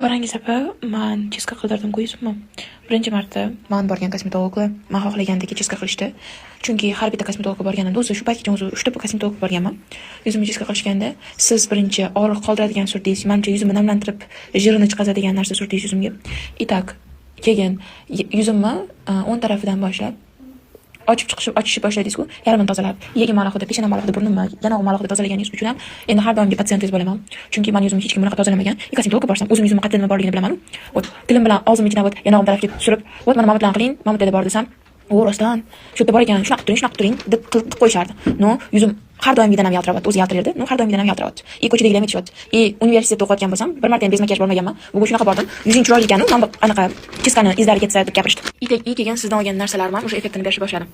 Borangiz opa, man чистка qildirdim-ku yuzimni. Birinchi marta man borgan kosmetologlar man xohlagandek чистка qilishdi. Chunki har bitta kosmetologga borganimda, o'zi shu paytgacha o'zi uchta kosmetologga borganman. Yuzimni чистка qilishganda, siz birinchi og'riq qoldiradigan surdingiz, manimcha, yuzimni namlantirib, жир ini chiqazadigan narsa surdingiz yuzimga. Итак, keyin yuzimni o'ng tarafidan boshlab ochib chiqishib, ochishib boshladingiz-ku, yarmini tozalab, iyagim alohida, peshonam alohida, burnimni, yanog'im alohida tozalaganingiz uchun ham endi har doimgi patsientingiz bo'laman. Chunki mani yuzimni hech kim bunaqa tozalamagan. И kosmetologga borsam, o'zim yuzimni qayerda nima borligini bilaman. Вот, tilim bilan og'zim ichidan, вот, yanog'im tarafga surib, вот, mana mana bilan qiling, mana bu yerda bor desam, "O, rostdan, shu yerda bor ekan, shunaqa qilib turing, shunaqa qilib turing", deb qilib qo'yishardi. Но, yuzim har doimgidan ham yaltirayapti, o'zi yaltirardi, но, har doimgidan ham yaltirayapti. И ko'chadagilar ham aytishyapti. И universitetda o'qiyotgan bo'lsam, bir marta ham без макияж bormaganman. Bugun shunaqa bordim. "Yuzing chiroyli ekan-u, mana bu anaqa чистка ni izlari ketsa", deb gapirishdi. И keyin sizdan olgan narsalarim ham уже effektini berishni boshladi.